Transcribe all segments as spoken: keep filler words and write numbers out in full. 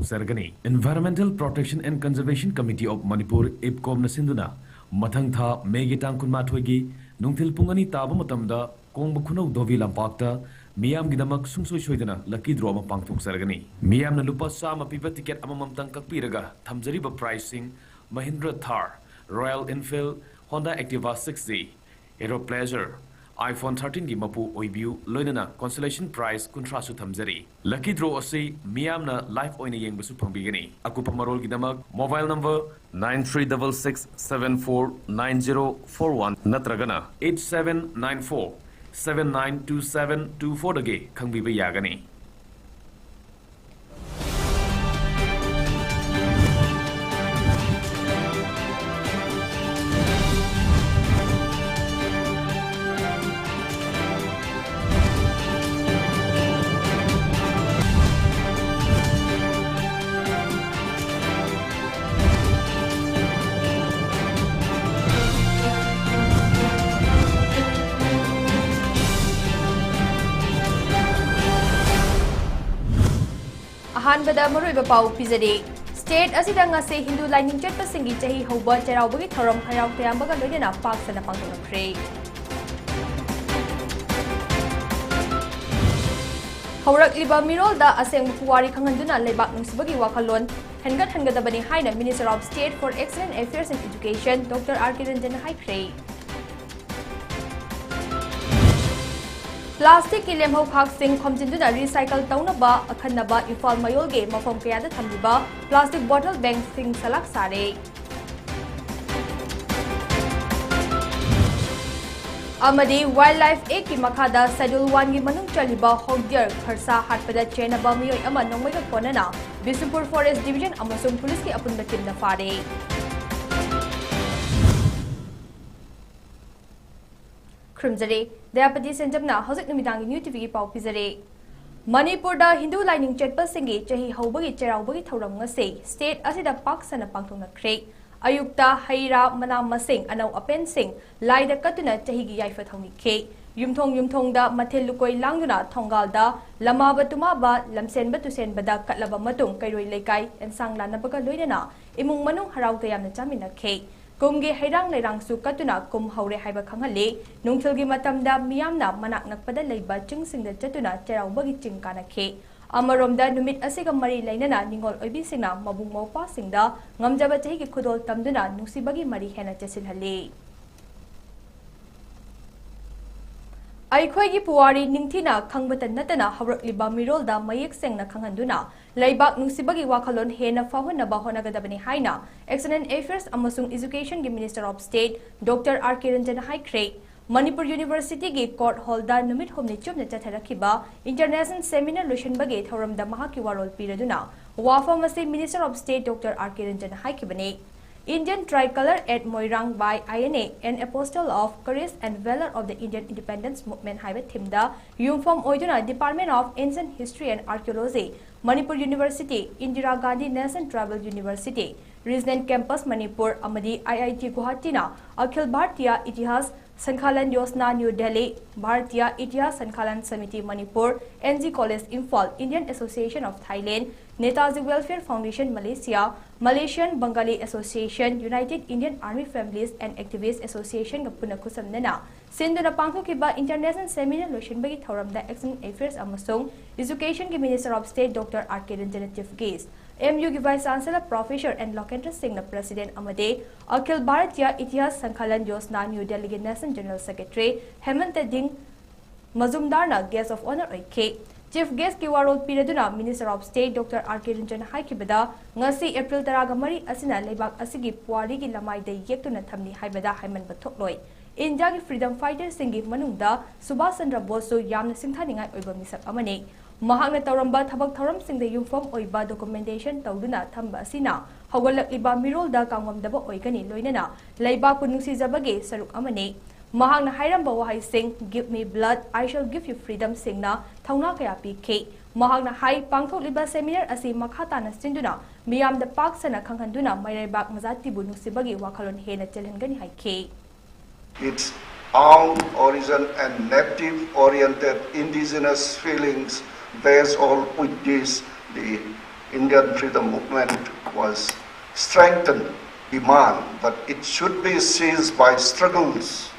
ꯄꯥꯡꯊꯣꯛꯆꯔꯒꯅꯤ꯫ Environmental Protection and Conservation Committee of Manipur, ꯏꯞꯀꯣꯝꯅ ꯁꯤꯟꯗꯨꯅ ꯃꯊꯪ ꯊꯥ ꯃꯦꯒꯤ ꯇꯥꯡ ꯀꯨꯟꯃꯥꯊꯣꯏꯒꯤ ꯅꯨꯡꯊꯤꯜ ꯄꯨꯡ ꯑꯅꯤ ꯇꯥꯕ ꯃꯇꯝꯗ ꯀꯣꯡꯕ ꯈꯨꯅꯧ ꯙꯣꯕꯤ ꯂꯝꯄꯥꯛꯇ ꯃꯤꯌꯥꯝꯒꯤꯗꯃꯛ ꯁꯨꯡꯁꯣꯏ ꯁꯣꯏꯗꯅ lucky draw ꯑꯃ ꯄꯥꯡꯊꯣꯛꯆꯔꯒꯅꯤ꯫ ꯃꯤꯌꯥꯝꯅ ꯂꯨꯄꯥ ꯆꯥꯝꯃ ꯄꯤꯕ ticket ꯑꯃꯃꯝꯇꯪ ꯀꯛꯄꯤꯔꯒ ꯊꯝꯖꯔꯤꯕ prizeꯁꯤꯡ Mahindra Thar, Royal Enfield, Honda Activa six G, Hero Pleasure, iPhone thirteenꯒꯤ ꯃꯄꯨ ꯑꯣꯏꯕꯤꯌꯨ, ꯂꯣꯏꯅꯅ consolation prize ꯀꯨꯟꯊ꯭ꯔꯥꯁꯨ ꯊꯝꯖꯔꯤ꯫ Lucky draw ꯑꯁꯤ ꯃꯤꯌꯥꯝꯅ live ꯑꯣꯏꯅ ꯌꯦꯡꯕꯁꯨ ꯐꯪꯕꯤꯒꯅꯤ꯫ ꯑꯀꯨꯞꯄ ꯃꯔꯣꯜꯒꯤꯗꯃꯛ mobile number nine three double six seven four nine zero four one ꯅꯠꯇ꯭ꯔꯒꯅ eight seven nine four seven nine two seven two fourꯗꯒꯤ ꯈꯪꯕꯤꯕ ꯌꯥꯒꯅꯤ꯫ ꯑꯍꯥꯟꯕꯗ ꯃꯔꯨꯑꯣꯏꯕ ꯄꯥꯎ ꯄꯤꯖꯔꯤ꯫ State ꯑꯁꯤꯗ ꯉꯁꯤ ꯍꯤꯟꯗꯨ ꯂꯥꯏꯅꯤꯡ ꯆꯠꯄꯁꯤꯡꯒꯤ ꯆꯍꯤ ꯍꯧꯕ ꯆꯩꯔꯥꯎꯕꯒꯤ ꯊꯧꯔꯝ ꯍꯔꯥꯎ ꯇꯌꯥꯝꯕꯒ ꯂꯣꯏꯅꯅ ꯄꯥꯛ ꯁꯟꯅ ꯄꯥꯡꯊꯣꯛꯅꯈ꯭ꯔꯦ꯫ ꯍꯧꯔꯛꯂꯤꯕ ꯃꯤꯔꯣꯜꯗ ꯑꯁꯦꯡꯕ ꯄꯨꯋꯥꯔꯤ ꯈꯪꯍꯟꯗꯨꯅ ꯂꯩꯕꯥꯛ ꯅꯨꯡꯁꯤꯕꯒꯤ ꯋꯥꯈꯜꯂꯣꯟ ꯍꯦꯟꯒꯠꯍꯟꯒꯗꯕꯅꯤ ꯍꯥꯏꯅ Minister of State for Excellent Affairs in Education Doctor R K Ranjan ꯍꯥꯏꯈ꯭ꯔꯦ꯫ Plasticꯀꯤ ꯂꯦꯝꯍꯧꯈꯥꯛꯁꯤꯡ ꯈꯣꯝꯖꯤꯟꯗꯨꯅ recycle ꯇꯧꯅꯕ ꯑꯈꯟꯅꯕ ꯏꯝꯐꯥꯜ ꯃꯌꯣꯜꯒꯤ ꯃꯐꯝ ꯀꯌꯥꯗ ꯊꯝꯂꯤꯕ plastic bottle bankꯁꯤꯡ ꯁꯂꯥꯛ ꯁꯥꯔꯦ꯫ ꯑꯃꯗꯤ Wildlife Actꯀꯤ ꯃꯈꯥꯗ Schedule Oneꯒꯤ ꯃꯅꯨꯡ ꯆꯜꯂꯤꯕ hog deer ꯈꯔꯁꯥ ꯍꯥꯠꯄꯗ ꯆꯦꯟꯅꯕ ꯃꯤꯑꯣꯏ ꯑꯃ ꯅꯣꯡꯃꯩꯒ ꯀꯣꯟꯅꯅ ꯕꯤꯁꯅꯨꯄꯨꯔ Forest Division ꯑꯃꯁꯨꯡ ꯄꯨꯂꯤꯁꯀꯤ ꯑꯄꯨꯟꯕ teamꯅ ꯐꯥꯔꯦ꯫ ꯈꯨꯔꯨꯝꯖꯔꯤ꯫ ꯗꯌꯥꯄꯇꯤ ꯁꯦꯟꯖꯝꯅ ꯍꯧꯖꯤꯛ ꯅꯨꯃꯤꯗꯥꯡꯒꯤ New TVꯒꯤ ꯄꯥꯎ ꯄꯤꯖꯔꯤ꯫ ꯃꯅꯤꯄꯨꯔꯗ ꯍꯤꯟꯗꯨ ꯂꯥꯏꯅꯤꯡ ꯆꯠꯄꯁꯤꯡꯒꯤ ꯆꯍꯤ ꯍꯧꯕꯒꯤ ꯆꯩꯔꯥꯎꯕꯒꯤ ꯊꯧꯔꯝ ꯉꯁꯤ state ꯑꯁꯤꯗ ꯄꯥꯛ ꯁꯟꯅ ꯄꯥꯡꯊꯣꯛꯅꯈ꯭ꯔꯦ꯫ ꯑꯌꯨꯛꯇ ꯍꯩ ꯔꯥ, ꯃꯅꯥ ꯃꯁꯤꯡ, ꯑꯅꯧ ꯑꯄꯦꯟꯁꯤꯡ ꯂꯥꯏꯗ ꯀꯠꯇꯨꯅ ꯆꯍꯤꯒꯤ ꯌꯥꯏꯐ ꯊꯧꯅꯤꯈꯤ꯫ ꯌꯨꯝꯊꯣꯡ ꯌꯨꯝꯊꯣꯡꯗ ꯃꯊꯦꯜ ꯂꯨꯀꯣꯏ ꯂꯥꯡꯗꯨꯅ ꯊꯣꯡꯒꯥꯜꯗ ꯂꯃꯥꯕ ꯇꯨꯃꯥꯕ, ꯂꯝꯁꯦꯟꯕ ꯇꯨꯁꯦꯟꯕꯗ ꯀꯠꯂꯕ ꯃꯇꯨꯡ ꯀꯩꯔꯣꯏ ꯂꯩꯀꯥꯏ ꯑꯦꯟꯁꯥꯡ ꯂꯥꯟꯅꯕꯒ ꯂꯣꯏꯅꯅ ꯏꯃꯨꯡ ꯃꯅꯨꯡ ꯍꯔꯥꯎ ꯇꯌꯥꯝꯅ ꯆꯥꯃꯤꯟꯅꯈꯤ꯫ ꯀꯨꯝꯒꯤ ꯍꯩꯔꯥꯡ ꯂꯩꯔꯥꯡꯁꯨ ꯀꯠꯇꯨꯅ ꯀꯨꯝ ꯍꯧꯔꯦ ꯍꯥꯏꯕ ꯈꯪꯍꯜꯂꯤ꯫ ꯅꯨꯡꯊꯤꯜꯒꯤ ꯃꯇꯝꯗ ꯃꯤꯌꯥꯝꯅ ꯃꯅꯥꯛ ꯅꯛꯄꯗ ꯂꯩꯕ ꯆꯤꯡꯁꯤꯡꯗ ꯆꯠꯇꯨꯅ ꯆꯩꯔꯥꯎꯕꯒꯤ ꯆꯤꯡ ꯀꯥꯅꯈꯤ꯫ ꯑꯃꯔꯣꯝꯗ ꯅꯨꯃꯤꯠ ꯑꯁꯤꯒ ꯃꯔꯤ ꯂꯩꯅꯅ ꯅꯤꯉꯣꯜ ꯑꯣꯏꯕꯤꯁꯤꯡꯅ ꯃꯕꯨꯡ ꯃꯧꯄ꯭ꯋꯥꯁꯤꯡꯗ ꯉꯝꯖꯕ ꯆꯍꯤꯒꯤ ꯈꯨꯗꯣꯜ ꯇꯝꯗꯨꯅ ꯅꯨꯡꯁꯤꯕꯒꯤ ꯃꯔꯤ ꯍꯦꯟꯅ ꯆꯦꯁꯤꯜꯍꯜꯂꯤ꯫ ꯑꯩꯈꯣꯏꯒꯤ ꯄꯨꯋꯥꯔꯤ ꯅꯤꯡꯊꯤꯅ ꯈꯪꯕꯇ ꯅꯠꯇꯅ ꯍꯧꯔꯛꯂꯤꯕ ꯃꯤꯔꯣꯜꯗ ꯃꯌꯦꯛ ꯁꯦꯡꯅ ꯈꯪꯍꯟꯗꯨꯅ ꯂꯩꯕꯥꯛ ꯅꯨꯡꯁꯤꯕꯒꯤ ꯋꯥꯈꯜꯂꯣꯟ ꯍꯦꯟꯅ ꯐꯥꯎꯍꯟꯅꯕ ꯍꯣꯠꯅꯒꯗꯕꯅꯤ ꯍꯥꯏꯅ External Affairs ꯑꯃꯁꯨꯡ Educationꯒꯤ Minister of State Doctor R K Ranjan ꯍꯥꯏꯈ꯭ꯔꯦ꯫ ꯃꯅꯤꯄꯨꯔ ꯌꯨꯅꯤꯚꯔꯁꯤꯇꯤꯒꯤ court hallꯗ ꯅꯨꯃꯤꯠ ꯍꯨꯝꯅꯤ ꯆꯨꯞꯅ ꯆꯠꯊꯔꯛꯈꯤꯕ International Seminar ꯂꯣꯏꯁꯤꯟꯕꯒꯤ ꯊꯧꯔꯝꯗ ꯃꯍꯥꯛꯀꯤ ꯋꯥꯔꯣꯜ ꯄꯤꯔꯗꯨꯅ ꯋꯥꯐꯝ ꯑꯁꯤ Minister of State Doctor R K Ranjan ꯍꯥꯏꯈꯤꯕꯅꯤ꯫ Indian Tricolor at Moirang by I N A, an apostle of courage and valor of the Indian independence movement ꯍꯥꯏꯕ themeꯗ ꯌꯨꯝꯐꯝ ꯑꯣꯏꯗꯨꯅ Department of Ancient History and Archaeology, Manipur University, Indira Gandhi National Tribal University, Regional Campus Manipur ꯑꯃꯗꯤ I I T ꯒꯨꯋꯥꯍꯥꯇꯤꯅ Akhil Bharatiya Itihas Sankhalan Yojana New Delhi, Bharatiya Itihas Sankhalan Samiti Manipur, N G College Imphal, Indian Association of Thailand, Netaji Welfare Foundation Malaysia, Malaysian Bengali Association, United Indian Army Families and Activists Associationꯒ ꯄꯨꯟꯅ ꯈꯨꯠꯁꯝꯅꯅ ꯁꯤꯟꯗꯨꯅ ꯄꯥꯡꯊꯣꯛꯈꯤꯕ International Seminar ꯂꯣꯏꯁꯤꯟꯕꯒꯤ ꯊꯧꯔꯝꯗ External Affairs ꯑꯃꯁꯨꯡ Educationꯒꯤ Minister of State Doctor R K Ranjanꯅ chief guest, M Uꯒꯤ Vice Chancellor Professor N Lokendra Singhꯅ President ꯑꯃꯗꯤ Akhil Bharatiya Itihas Sankhalan Yojana New Delhiꯒꯤ National General Secretary ꯍꯦꯃꯟꯇ ꯗꯤꯡ ꯃꯖꯨꯝꯗꯥꯔꯅ guest of honour ꯑꯣꯏꯈꯤ꯫ Chief guestꯀꯤ ꯋꯥꯔꯣꯜ ꯄꯤꯔꯗꯨꯅ Minister of State Doctor R K Ranjanꯅ ꯍꯥꯏꯈꯤꯕꯗ, ꯉꯁꯤ April ꯇꯔꯥꯒ ꯃꯔꯤ ꯑꯁꯤꯅ ꯂꯩꯕꯥꯛ ꯑꯁꯤꯒꯤ ꯄꯨꯋꯥꯔꯤꯒꯤ ꯂꯃꯥꯏꯗ ꯌꯦꯛꯇꯨꯅ ꯊꯝꯂꯤ ꯍꯥꯏꯕꯗ ꯍꯥꯏꯃꯟꯕ ꯊꯣꯛꯂꯣꯏ꯫ ꯏꯟꯗꯤꯌꯥꯒꯤ freedom fighterꯁꯤꯡꯒꯤ ꯃꯅꯨꯡꯗ ꯁꯨꯚꯥꯁ ꯆꯟꯗ꯭ꯔ ꯕꯣꯁꯁꯨ ꯌꯥꯝꯅ ꯁꯤꯡꯊꯥꯅꯤꯡꯉꯥꯏ ꯑꯣꯏꯕ ꯃꯤꯁꯛ ꯑꯃꯅꯤ꯫ ꯃꯍꯥꯛꯅ ꯇꯧꯔꯝꯕ ꯊꯕꯛ ꯊꯧꯔꯝꯁꯤꯡꯗ ꯌꯨꯝꯐꯝ ꯑꯣꯏꯕ documentation ꯇꯧꯗꯨꯅ ꯊꯝꯕ ꯑꯁꯤꯅ ꯍꯧꯒꯠꯂꯛꯂꯤꯕ ꯃꯤꯔꯣꯜꯗ ꯀꯥꯡꯉꯝꯗꯕ ꯑꯣꯏꯒꯅꯤ, ꯂꯣꯏꯅꯅ ꯂꯩꯕꯥꯛꯄꯨ ꯅꯨꯡꯁꯤꯖꯕꯒꯤ ꯁꯔꯨꯛ ꯑꯃꯅꯤ꯫ ꯃꯍꯥꯛꯅ ꯍꯥꯏꯔꯝꯕ ꯋꯥꯍꯩꯁꯤꯡ, "Give me blood, I shall give you freedom" ꯁꯤꯡꯅ ꯊꯧꯅꯥ ꯀꯌꯥ ꯄꯤꯈꯤ꯫ ꯃꯍꯥꯛꯅ ꯍꯥꯏ, ꯄꯥꯡꯊꯣꯛꯂꯤꯕ seminar ꯑꯁꯤ ꯃꯈꯥ ꯇꯥꯅ ꯁꯤꯟꯗꯨꯅ ꯃꯤꯌꯥꯝꯗ ꯄꯥꯛ ꯁꯟꯅ ꯈꯪꯍꯟꯗꯨꯅ ꯃꯩꯔꯩꯕꯥꯛ ꯃꯖꯥꯇꯤꯕꯨ ꯅꯨꯡꯁꯤꯕꯒꯤ ꯋꯥꯈꯜꯂꯣꯟ ꯍꯦꯟꯅ ꯆꯦꯜꯍꯟꯒꯅꯤ ꯍꯥꯏꯈꯤ꯫ It's own origin and native oriented indigenous feelings based on which this, the Indian freedom movement was strengthened demand, but it should be seized by struggles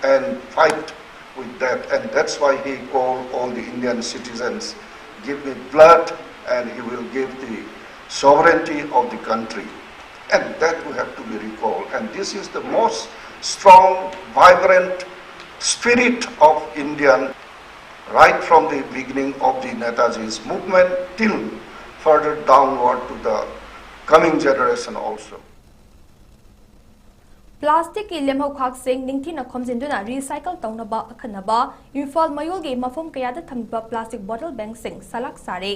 and fight with that. And that's why he called all the Indian citizens, "Give me blood and he will give the sovereignty of the country." And that we have to be recalled. And this is the most strong, vibrant spirit of Indian, right from the beginning of the Netaji's movement till further downward to the coming generation also. ꯄ꯭ꯂꯥꯁꯇꯤꯛꯀꯤ ꯂꯦꯝꯍꯧꯈꯥꯛꯁꯤꯡ ꯅꯤꯡꯊꯤꯅ ꯈꯣꯝꯖꯤꯟꯗꯨꯅ recycle ꯇꯧꯅꯕ ꯑꯈꯟꯅꯕ ꯏꯝꯐꯥꯜ ꯃꯌꯣꯜꯒꯤ ꯃꯐꯝ ꯀꯌꯥꯗ ꯊꯝꯂꯤꯕ plastic ꯕꯣꯇꯜ ꯕꯦꯡꯁꯤꯡ ꯁꯂꯥꯛ ꯁꯥꯔꯦ꯫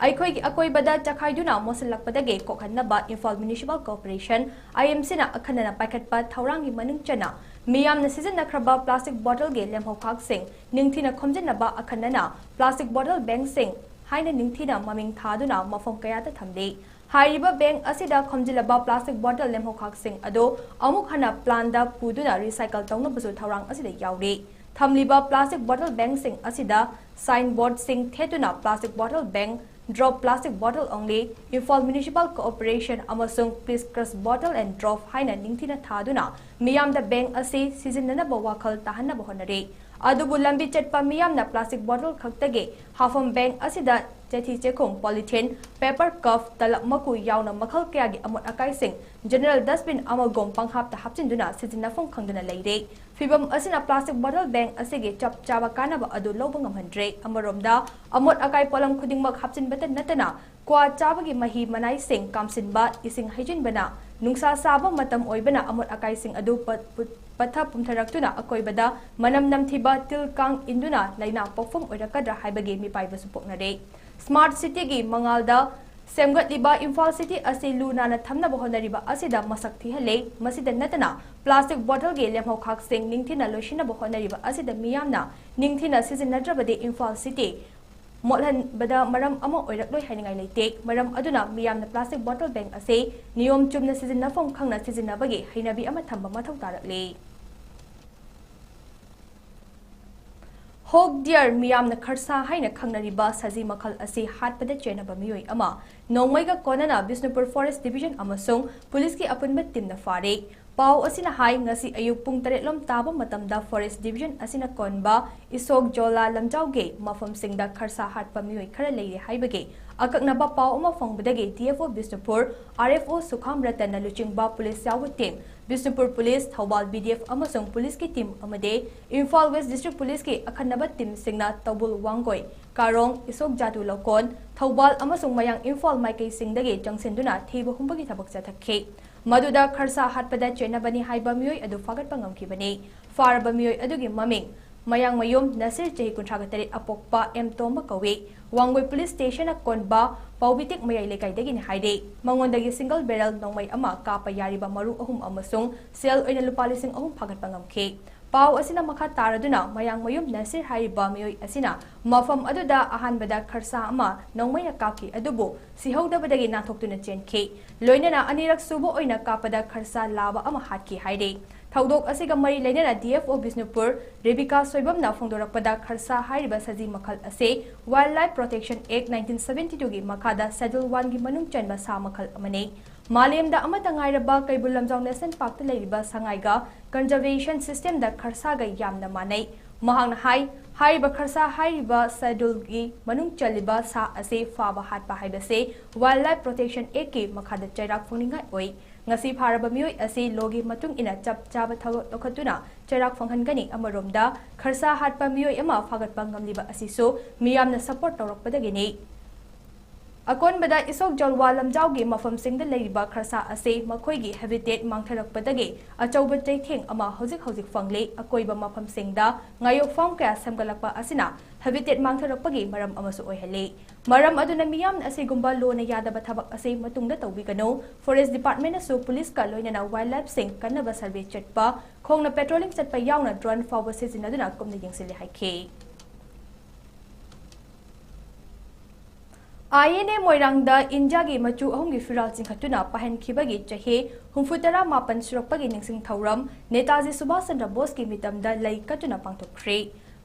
ꯑꯩꯈꯣꯏꯒꯤ ꯑꯀꯣꯏꯕꯗ ꯆꯈꯥꯏꯗꯨꯅ ꯃꯣꯠꯁꯤꯜꯂꯛꯄꯗꯒꯤ ꯀꯣꯛꯍꯟꯅꯕ Imphal municipal corporation, IMCꯅ ꯑꯈꯟꯅꯅ ꯄꯥꯏꯈꯠꯄ ꯊꯧꯔꯥꯡꯒꯤ ꯃꯅꯨꯡ ꯆꯟꯅ ꯃꯤꯌꯥꯝꯅ ꯁꯤꯖꯤꯟꯅꯈ꯭ꯔꯕ ꯄ꯭ꯂꯥꯁꯇꯤꯛ ꯕꯣꯇꯜꯒꯤ ꯂꯦꯝꯍꯧꯈꯥꯛꯁꯤꯡ ꯅꯤꯡꯊꯤꯅ ꯈꯣꯝꯖꯤꯟꯅꯕ ꯑꯈꯟꯅꯅ ꯄ꯭ꯂꯥꯁꯇꯤꯛ ꯕꯣꯇꯜ ꯕꯦꯡꯁꯤꯡ ꯍꯥꯏꯅ ꯅꯤꯡꯊꯤꯅ ꯃꯃꯤꯡ ꯊꯥꯗꯨꯅ ꯃꯐꯝ ꯀꯌꯥꯗ ꯊꯝꯂꯤ꯫ ꯍꯥꯏꯔꯤꯕ ꯕꯦꯡ ꯑꯁꯤꯗ ꯈꯣꯝꯖꯤꯜꯂꯕ ꯄ꯭ꯂꯥꯁꯇꯤꯛ ꯕꯣꯇꯜ ꯂꯦꯝꯍꯧꯈꯥꯛꯁꯤꯡ ꯑꯗꯨ ꯑꯃꯨꯛ ꯍꯟꯅ ꯄ꯭ꯂꯥꯟꯗ ꯄꯨꯗꯨꯅ ꯔꯤꯁꯥꯏꯀꯜ ꯇꯧꯅꯕꯁꯨ ꯊꯧꯔꯥꯡ ꯑꯁꯤꯗ ꯌꯥꯎꯔꯤ꯫ ꯊꯝꯂꯤꯕ ꯄ꯭ꯂꯥꯁꯇꯤꯛ ꯕꯣꯇꯜ ꯕꯦꯡꯁꯤꯡ ꯑꯁꯤꯗ sign ꯕꯣꯔꯗꯁꯤꯡ ꯊꯦꯠꯇꯨꯅ "Plastic Bottle Bank, Drop Plastic Bottle Only, Imphal Municipal Corporation" ꯑꯃꯁꯨꯡ "Please Crush Bottle and Drop" ꯍꯥꯏꯅ ꯅꯤꯡꯊꯤꯅ ꯊꯥꯗꯨꯅ ꯃꯤꯌꯥꯝꯗ ꯕꯦꯡ ꯑꯁꯤ ꯁꯤꯖꯤꯟꯅꯅꯕ ꯋꯥꯈꯜ ꯇꯥꯍꯟꯅꯕ ꯍꯣꯠꯅꯔꯤ꯫ ꯑꯗꯨꯕꯨ ꯂꯝꯕꯤ ꯆꯠꯄ ꯃꯤꯌꯥꯝꯅ ꯄ꯭ꯂꯥꯁꯇꯤꯛ ꯕꯣꯇꯜ ꯈꯛꯇꯒꯤ ꯍꯥꯐꯝ ꯕꯦꯡ ꯑꯁꯤꯗ ꯆꯦꯊꯤ ꯆꯦꯈꯨꯝ, ꯄꯣꯂꯤꯊꯤꯟ, ꯄꯦꯄꯔ ꯀꯞ, ꯇꯂꯞ ꯃꯀꯨ ꯌꯥꯎꯅ ꯃꯈꯜ ꯀꯌꯥꯒꯤ ꯑꯃꯣꯠ ꯑꯀꯥꯏꯁꯤꯡ ꯖꯦꯅꯦꯔꯦꯜ ꯗꯁꯕꯤꯟ ꯑꯃꯒꯨꯝ ꯄꯪꯍꯥꯞꯇ ꯍꯥꯞꯆꯤꯟꯗꯨꯅ ꯁꯤꯖꯤꯟꯅꯐꯝ ꯈꯪꯗꯅ ꯂꯩꯔꯦ꯫ ꯐꯤꯚꯝ ꯑꯁꯤꯅ ꯄ꯭ꯂꯥꯁꯇꯤꯛ ꯕꯣꯇꯜ ꯕꯦꯡ ꯑꯁꯤꯒꯤ ꯆꯞ ꯆꯥꯕ ꯀꯥꯟꯅꯕ ꯑꯗꯨ ꯂꯧꯕ ꯉꯝꯍꯟꯗ꯭ꯔꯦ꯫ ꯑꯃꯔꯣꯝꯗ, ꯑꯃꯣꯠ ꯑꯀꯥꯏ ꯄꯣꯠꯂꯝ ꯈꯨꯗꯤꯡꯃꯛ ꯍꯥꯞꯆꯤꯟꯕꯇ ꯅꯠꯇꯅ ꯀ꯭ꯋꯥ ꯆꯥꯕꯒꯤ ꯃꯍꯤ ꯃꯅꯥꯏꯁꯤꯡ ꯀꯥꯝꯁꯤꯟꯕ, ꯏꯁꯤꯡ ꯍꯩꯖꯤꯟꯕꯅ, ꯅꯨꯡꯁꯥ ꯁꯥꯕ ꯃꯇꯝ ꯑꯣꯏꯕꯅ ꯑꯃꯣꯠ ꯑꯀꯥꯏꯁꯤꯡ ꯑꯗꯨ ꯄꯠ-, ꯄꯨꯠ-, ꯄꯠꯊ ꯄꯨꯝꯊꯔꯛꯇꯨꯅ ꯑꯀꯣꯏꯕꯗ ꯃꯅꯝ ꯅꯝꯊꯤꯕ, ꯇꯤꯜ ꯀꯥꯡ ꯏꯟꯗꯨꯅ ꯂꯥꯏꯅꯥ ꯄꯣꯛꯐꯝ ꯑꯣꯏꯔꯛꯀꯗ꯭ꯔꯥ ꯍꯥꯏꯕꯒꯤ ꯃꯤꯄꯥꯏꯕꯁꯨ ꯄꯣꯛꯅꯔꯦ꯫ ꯁ꯭ꯃꯥꯔꯠ ꯁꯤꯇꯤꯒꯤ ꯃꯉꯥꯜꯗ ꯁꯦꯝꯒꯠꯂꯤꯕ ꯏꯝꯐꯥꯜ ꯁꯤꯇꯤ ꯑꯁꯤ ꯂꯨ ꯅꯥꯟꯅ ꯊꯝꯅꯕ ꯍꯣꯠꯅꯔꯤꯕ ꯑꯁꯤꯗ ꯃꯁꯛ ꯊꯤꯍꯜꯂꯦ꯫ ꯃꯁꯤꯗ ꯅꯠꯇꯅ, ꯄ꯭ꯂꯥꯁꯇꯤꯛ ꯕꯣꯇꯜꯒꯤ ꯂꯦꯝꯍꯧꯈꯥꯛꯁꯤꯡ ꯅꯤꯡꯊꯤꯅ ꯂꯣꯏꯁꯤꯟꯅꯕ ꯍꯣꯠꯅꯔꯤꯕ ꯑꯁꯤꯗ ꯃꯤꯌꯥꯝꯅ ꯅꯤꯡꯊꯤꯅ ꯁꯤꯖꯤꯟꯅꯗ꯭ꯔꯕꯗꯤ ꯏꯝꯐꯥꯜ ꯁꯤꯇꯤ ꯃꯣꯠꯍꯟꯕꯗ ꯃꯔꯝ ꯑꯃ ꯑꯣꯏꯔꯛꯂꯣꯏ ꯍꯥꯏꯅꯤꯡꯉꯥꯏ ꯂꯩꯇꯦ꯫ ꯃꯔꯝ ꯑꯗꯨꯅ ꯃꯤꯌꯥꯝꯅ ꯄ꯭ꯂꯥꯁꯇꯤꯛ ꯕꯣꯇꯜ ꯕꯦꯡ ꯑꯁꯤ ꯅꯤꯌꯣꯝ ꯆꯨꯝꯅ ꯁꯤꯖꯤꯟꯅꯐꯝ ꯈꯪꯅ ꯁꯤꯖꯤꯟꯅꯕꯒꯤ ꯍꯩꯅꯕꯤ ꯑꯃ ꯊꯝꯕ ꯃꯊꯧ ꯇꯥꯔꯛꯂꯤ꯫ ꯍꯣꯛ ꯗꯤꯌꯔ, ꯃꯤꯌꯥꯝꯅ ꯈꯔꯁꯥ ꯍꯥꯏꯅ ꯈꯪꯅꯔꯤꯕ ꯁꯖꯤ ꯃꯈꯜ ꯑꯁꯤ ꯍꯥꯠꯄꯗ ꯆꯦꯟꯅꯕ ꯃꯤꯑꯣꯏ ꯑꯃ ꯅꯣꯡꯃꯩꯒ ꯀꯣꯟꯅꯅ ꯕꯤꯁꯅꯨꯄꯨꯔ ꯐꯣꯔꯦꯁ꯭ꯠ ꯗꯤꯕꯤꯖꯟ ꯑꯃꯁꯨꯡ ꯄꯨꯂꯤꯁꯀꯤ ꯑꯄꯨꯟꯕ ꯇꯤꯝꯅ ꯐꯥꯔꯦ꯫ ꯄꯥꯎ ꯑꯁꯤꯅ ꯍꯥꯏ, ꯉꯁꯤ ꯑꯌꯨꯛ ꯄꯨꯡ ꯇꯔꯦꯠ ꯂꯣꯝ ꯇꯥꯕ ꯃꯇꯝꯗ ꯐꯣꯔꯦꯁ꯭ꯠ ꯗꯤꯕꯤꯖꯟ ꯑꯁꯤꯅ ꯀꯣꯟꯕ ꯏꯁꯣꯛ ꯖꯣꯂꯥ ꯂꯝꯖꯥꯎꯒꯤ ꯃꯐꯝꯁꯤꯡꯗ ꯈꯔꯁꯥ ꯍꯥꯠꯄ ꯃꯤꯑꯣꯏ ꯈꯔ ꯂꯩꯔꯦ ꯍꯥꯏꯕꯒꯤ ꯑꯀꯛꯅꯕ ꯄꯥꯎ ꯑꯃ ꯐꯪꯕꯗꯒꯤ D F O Bishnupur, R F O ꯁꯨꯈꯥꯝ ꯔꯇꯟꯅ ꯂꯨꯆꯤꯡꯕ ꯄꯨꯂꯤꯁ ꯌꯥꯎꯕ team, Bishnupur police, Thoubal B D F ꯑꯃꯁꯨꯡ ꯄꯨꯂꯤꯁꯀꯤ ꯇꯤꯝ ꯑꯃꯗꯤ ꯏꯝꯐꯥꯜ ꯋꯦꯁ꯭ꯠ ꯗꯤꯁꯇ꯭ꯔꯤꯛ ꯄꯨꯂꯤꯁꯀꯤ ꯑꯈꯟꯅꯕ ꯇꯤꯝꯁꯤꯡꯅ ꯇꯧꯕꯨꯜ ꯋꯥꯡꯒꯣꯏ, ꯀꯥꯔꯣꯡ, ꯏꯁꯣꯛ ꯖꯥꯗꯨ ꯂꯧꯀꯣꯟ, ꯊꯧꯕꯥꯜ ꯑꯃꯁꯨꯡ ꯃꯌꯥꯡ ꯏꯝꯐꯥꯜ ꯃꯥꯏꯀꯩꯁꯤꯡꯗꯒꯤ ꯆꯪꯁꯤꯟꯗꯨꯅ ꯊꯤꯕ ꯍꯨꯝꯕꯒꯤ ꯊꯕꯛ ꯆꯠꯊꯈꯤ꯫ ꯃꯗꯨꯗ ꯈꯔꯁꯥ ꯍꯥꯠꯄꯗ ꯆꯦꯟꯅꯕꯅꯤ ꯍꯥꯏꯕ ꯃꯤꯑꯣꯏ ꯑꯗꯨ ꯐꯥꯒꯠꯄ ꯉꯝꯈꯤꯕꯅꯤ꯫ ꯐꯥꯔꯕ ꯃꯤꯑꯣꯏ ꯑꯗꯨꯒꯤ ꯃꯃꯤꯡ ꯃꯌꯥꯡꯃꯌꯨꯝ ꯅꯁꯤꯔ, ꯆꯍꯤ ꯀꯨꯟꯊ꯭ꯔꯥꯒ ꯇꯔꯦꯠ, ꯑꯄꯣꯛꯄ ꯑꯦꯝ ꯇꯣꯝꯕ ꯀꯧꯏ꯫ ꯋꯥꯡꯒꯣꯏ ꯄꯨꯂꯤꯁ ꯁ꯭ꯇꯦꯁꯟꯅ ꯀꯣꯟꯕ ꯄꯥꯎꯕꯤꯇꯤꯛ ꯃꯌꯥꯏ ꯂꯩꯀꯥꯏꯗꯒꯤꯅꯤ ꯍꯥꯏꯔꯤ꯫ ꯃꯉꯣꯟꯗꯒꯤ ꯁꯤꯡꯒꯜ ꯕꯦꯔꯦꯜ ꯅꯣꯡꯃꯩ ꯑꯃ, ꯀꯥꯞꯄ ꯌꯥꯔꯤꯕ ꯃꯔꯨ ꯑꯍꯨꯝ ꯑꯃꯁꯨꯡ ꯁꯦꯜ ꯑꯣꯏꯅ ꯂꯨꯄꯥ ꯂꯤꯁꯤꯡ ꯑꯍꯨꯝ ꯐꯥꯒꯠꯄ ꯉꯝꯈꯤ꯫ ꯄꯥꯎ ꯑꯁꯤꯅ ꯃꯈꯥ ꯇꯥꯔꯗꯨꯅ ꯃꯌꯥꯡꯃꯌꯨꯝ ꯅꯁꯤꯔ ꯍꯥꯏꯔꯤꯕ ꯃꯤꯑꯣꯏ ꯑꯁꯤꯅ ꯃꯐꯝ ꯑꯗꯨꯗ ꯑꯍꯥꯟꯕꯗ ꯈꯔꯁꯥ ꯑꯃ ꯅꯣꯡꯃꯩꯅ ꯀꯥꯞꯈꯤ, ꯑꯗꯨꯕꯨ ꯁꯤꯍꯧꯗꯕꯗꯒꯤ ꯅꯥꯟꯊꯣꯛꯇꯨꯅ ꯆꯦꯟꯈꯤ꯫ ꯂꯣꯏꯅꯅ ꯑꯅꯤꯔꯛ ꯁꯨꯕ ꯑꯣꯏꯅ ꯀꯥꯞꯄꯗ ꯈꯔꯁꯥ ꯂꯥꯕ ꯑꯃ ꯍꯥꯠꯈꯤ ꯍꯥꯏꯔꯤ꯫ ꯊꯧꯗꯣꯛ ꯑꯁꯤꯒ ꯃꯔꯤ ꯂꯩꯅꯅ D F O Bishnupur Rebika ꯁꯣꯏꯕꯝꯅ ꯐꯣꯡꯗꯣꯔꯛꯄꯗ, ꯈꯔꯁꯥ ꯍꯥꯏꯔꯤꯕ ꯁꯖꯤ ꯃꯈꯜ ꯑꯁꯤ Wildlife Protection Act nineteen seventy two ꯒꯤ ꯃꯈꯥꯗ Schedule one ꯒꯤ ꯃꯅꯨꯡ ꯆꯟꯕ ꯁꯥ ꯃꯈꯜ ꯑꯃꯅꯤ꯫ ꯃꯥꯂꯦꯝꯗ ꯑꯃꯠꯇ ꯉꯥꯏꯔꯕ ꯀꯩꯕꯨꯜ ꯂꯝꯖꯥꯎ ꯅꯦꯁꯅꯦꯜ ꯄꯥꯔꯛꯇ ꯂꯩꯔꯤꯕ ꯁꯉꯥꯏꯒ conservation system ꯗ ꯈꯔꯁꯥꯒ ꯌꯥꯝꯅ ꯃꯥꯟꯅꯩ꯫ ꯃꯍꯥꯛꯅ ꯍꯥꯏ, ꯍꯥꯏꯔꯤꯕ ꯈꯔꯁꯥ ꯍꯥꯏꯔꯤꯕ Schedule ꯒꯤ ꯃꯅꯨꯡ ꯆꯜꯂꯤꯕ ꯁꯥ ꯑꯁꯤ ꯐꯥꯕ ꯍꯥꯠꯄ ꯍꯥꯏꯕꯁꯤ Wildlife Protection Act ꯀꯤ ꯃꯈꯥꯗ ꯆꯩꯔꯥꯛ ꯐꯪꯅꯤꯡꯉꯥꯏ ꯑꯣꯏ꯫ ꯉꯁꯤ ꯐꯥꯔꯕ ꯃꯤꯑꯣꯏ ꯑꯁꯤ law ꯒꯤ ꯃꯇꯨꯡ ꯏꯟꯅ ꯆꯞ ꯆꯥꯕ ꯊꯕꯛ ꯂꯧꯈꯠꯇꯨꯅ ꯆꯩꯔꯥꯛ ꯐꯪꯍꯟꯒꯅꯤ꯫ ꯑꯃꯔꯣꯝꯗ, ꯈꯔꯁꯥ ꯍꯥꯠꯄ ꯃꯤꯑꯣꯏ ꯑꯃ ꯐꯥꯒꯠꯄ ꯉꯝꯂꯤꯕ ꯑꯁꯤꯁꯨ ꯃꯤꯌꯥꯝꯅ support ꯇꯧꯔꯛꯄꯗꯒꯤꯅꯤ꯫ ꯑꯀꯣꯟꯕꯗ, ꯏꯁꯣꯛ ꯖꯣꯜꯋꯥ ꯂꯝꯖꯥꯎꯒꯤ ꯃꯐꯝꯁꯤꯡꯗ ꯂꯩꯔꯤꯕ ꯈꯔꯁꯥ ꯑꯁꯤ ꯃꯈꯣꯏꯒꯤ habitat ꯃꯥꯡꯊꯔꯛꯄꯗꯒꯤ ꯑꯆꯧꯕ ꯆꯩꯊꯦꯡ ꯑꯃ ꯍꯧꯖꯤꯛ ꯍꯧꯖꯤꯛ ꯐꯪꯂꯤ꯫ ꯑꯀꯣꯏꯕ ꯃꯐꯝꯁꯤꯡꯗ ꯉꯥꯌꯣꯛ farm ꯀꯌꯥ ꯁꯦꯝꯒꯠꯂꯛꯄ ꯑꯁꯤꯅ habitat ꯃꯥꯡꯊꯔꯛꯄꯒꯤ ꯃꯔꯝ ꯑꯃꯁꯨ ꯑꯣꯏꯍꯜꯂꯤ꯫ ꯃꯔꯝ ꯑꯗꯨꯅ ꯃꯤꯌꯥꯝꯅ ꯑꯁꯤꯒꯨꯝꯕ law ꯅ ꯌꯥꯗꯕ ꯊꯕꯛ ꯑꯁꯤ ꯃꯇꯨꯡꯗ ꯇꯧꯕꯤꯒꯅꯨ꯫ Forest Department ꯅꯁꯨ ꯄꯨꯂꯤꯁꯀ ꯂꯣꯏꯅꯅ wildlife ꯁꯤꯡ ꯀꯟꯅꯕ survey ꯆꯠꯄ, ꯈꯣꯡꯅ patrolling ꯆꯠꯄ ꯌꯥꯎꯅ drone ꯐꯥꯎꯕ ꯁꯤꯖꯤꯟꯅꯗꯨꯅ ꯀꯨꯞꯅ ꯌꯦꯡꯁꯤꯜꯂꯤ ꯍꯥꯏꯈꯤ꯫ ꯑꯥꯏ ꯑꯦꯟ ꯑꯦ ꯃꯣꯏꯔꯥꯡꯗ ꯏꯟꯗꯤꯌꯥꯒꯤ ꯃꯆꯨ ꯑꯍꯨꯝꯒꯤ ꯐꯤꯔꯥꯜ ꯆꯤꯡꯈꯠꯇꯨꯅ ꯄꯥꯏꯍꯟꯈꯤꯕꯒꯤ ꯆꯍꯤ ꯍꯨꯝꯐꯨ ꯇꯔꯥ ꯃꯥꯄꯟ ꯁꯨꯔꯛꯄꯒꯤ ꯅꯤꯡꯁꯤꯡ ꯊꯧꯔꯝ ꯅꯦꯇꯥꯖꯤ ꯁꯨꯚꯥꯁ ꯆꯟꯗ꯭ꯔ ꯕꯣꯁꯀꯤ ꯃꯤꯇꯝꯗ ꯂꯩ ꯀꯠꯇꯨꯅ ꯄꯥꯡꯊꯣꯛꯈ꯭ꯔꯦ꯫